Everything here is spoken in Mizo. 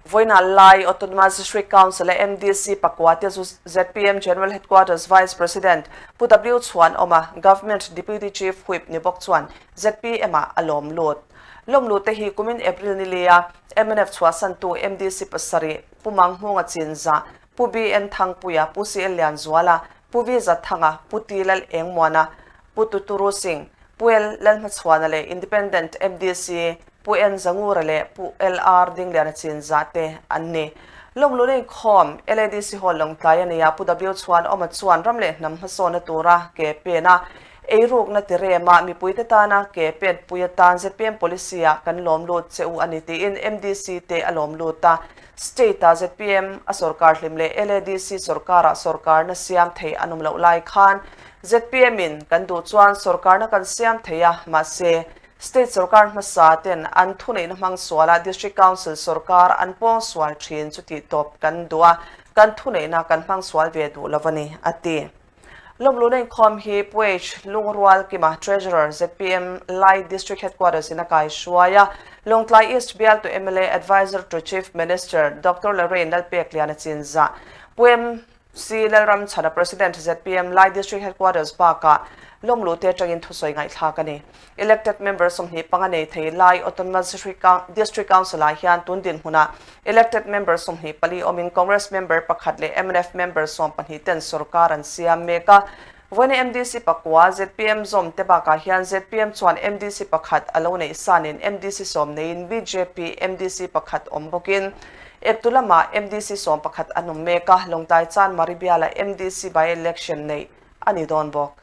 Vawiinah Lai Autonomous District Council a MDC pakua te chu zpm General Headquarters Vice President Pu W Chhuanawma, Government Deputy Chief Whip ni bawk chuan zpm ah a lawm lut. Lawm lut te hi kumin April ni lia mnf chhuahsantu MDC pasarih Pu Manghmunga Chinzah, Pu BN Thangpuia, Pu CL Lianzuala, Pu V Zathanga, Pu T Lal Engmuana, Pu Tuturu Singh, Pu L Lalhmachhuana leh Independent MDC Pu N Zangura leh Pu LR Dingliana Chinzah te an ni. Lawmlun inkhawm LADC Hall Lawngtlai a nia Pu W Chhuanawma chuan ram leh hnam hmasawnna tura ke pen a, eirukna ti rema mipuite tana ke pen pui atan zpm policy ah kan lawm lut che u a ni tiin MDC te a lawm lut a. State-a zpm a sorkar hlim leh LADC sorkara sorkarna siam thei an awm loh lai khan zpm in kan duh chuan sorkarna kan siam thei a, mahse, state sorkar hmasa ten an thuneihna hmang suala District Council sorkar an pawng sual thin chu tih tawp kan duh a, kan thuneihna kan hmang sual ve duh lo a ni, a ti. Lawmluna inkhawm hi Pu H. Lungrual Kima, Treasurer, zpm, Lai District Headquarters in a kai hruai a, Lawngtlai East bialtu mla Adviser to Chief Minister Doctor Lorraine Lalpekliana Chinzah, Pu MC Lalramchhana, President, zpm, Lai District Headquarters bakah lawmlute atangin thusawi ngaihthlak a ni. Elected member 25 nei thei Lai Autonomous District Council-ah hian tun dinhmunah elected member 24 awmin Congress member pakhat leh mnf member 12 ten sorkar an siam mek a. Vawiina MDC pakua zpm zawm te bakah hian zpm chuan MDC pakhat a lo neih sanin MDC sawm neiin bjp MDC pakhat awm bawkin eptu lamah MDC 11 an awm mek a, Lawngtlai Chanmari bialah MDC by-election neih a ni dawn bawk.